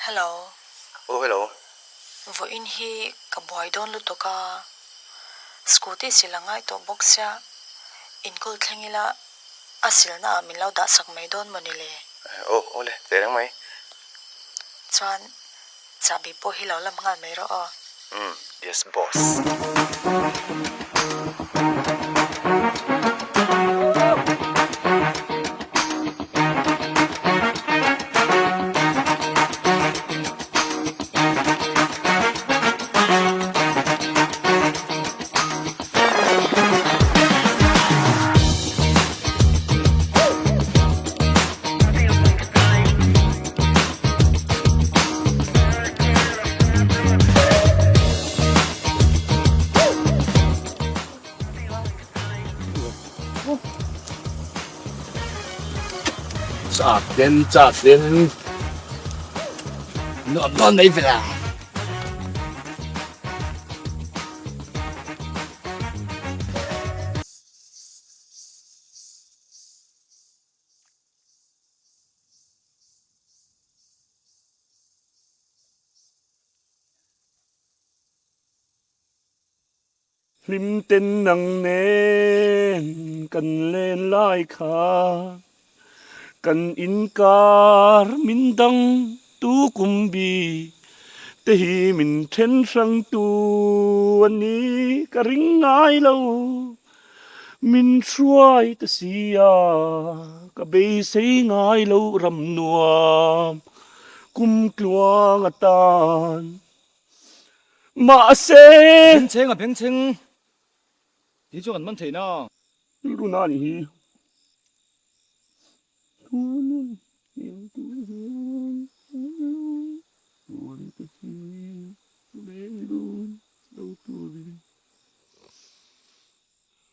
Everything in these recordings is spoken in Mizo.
Hello. Aw hello. Vawiin hi ka buai dawn lutuk a, scooty sil a ngai tawh bawk sia, inkawl thleng ila a silna ah min lo dah sak mai dawn maw ni le? Aw aw le, teh reng mai. Chuan chahbi pawh hi lo lam nghal mai rawh aw. Umm, yes boss. Chak den chak den nuam dawn mai vela. Hlim ten nang nen kan len lai kha kan inkar min dang tu kum bi te hi min then hrang tu a ni ka ring ngai lo min hruai ta sia ka beisei ngai lo ram nuam kum tluang atan. Mahse. Bengchheng a bengchheng tih chu kan man theih na. Rilru na anih hi.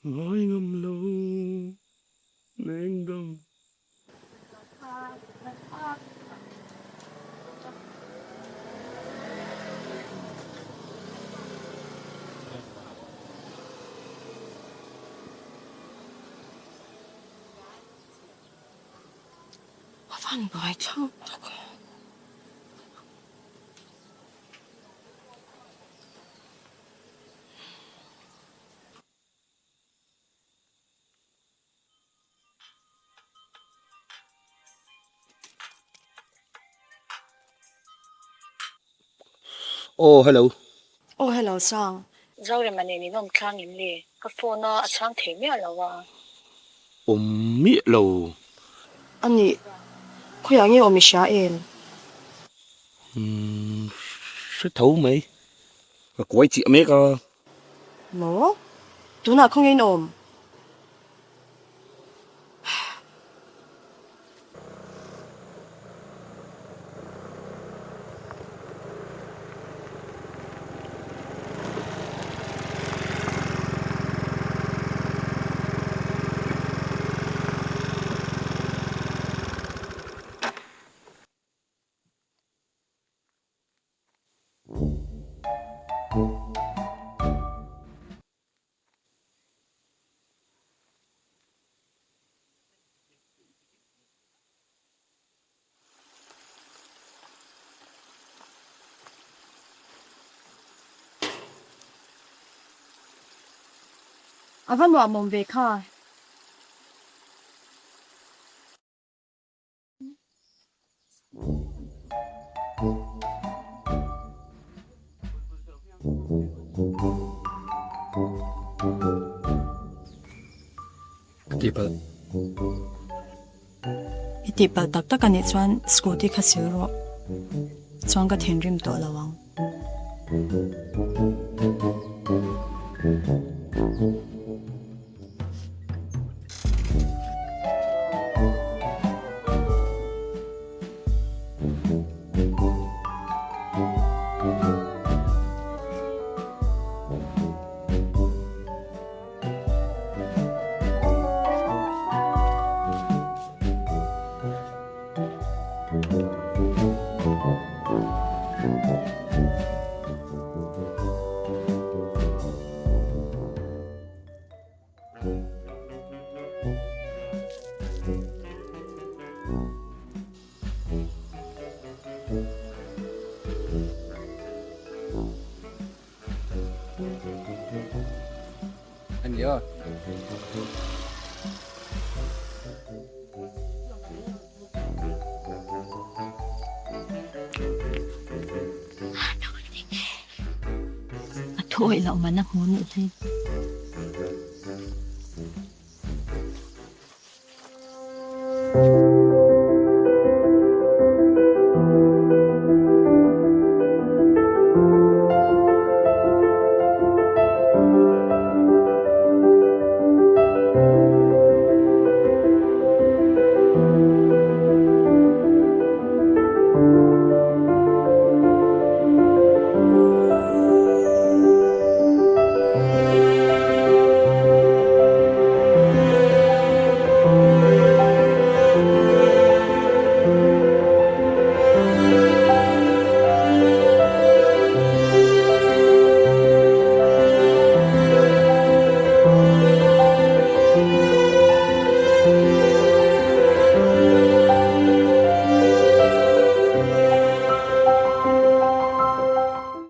Ngai ngam lo lengdang. A van buai thlak tak a. Aw hello. Aw hello Sang. Zorema nen in awm thlang em le? Ka phone a a chhang thei miah lo a. Awm miah lo. Anih, khawiah nge awm i hria em? Umm, hre tho mai. Ka kuai chiah mek a. Maw? Tunah khawnge in awm? A va nuamawm ve kha. Ka tihpalh. I tihpalh tak tak anih chuan scooty kha sil rawh. Chuan ka thinrim tawh lo ang. nia. A thuawih loh man a hmu nih hi.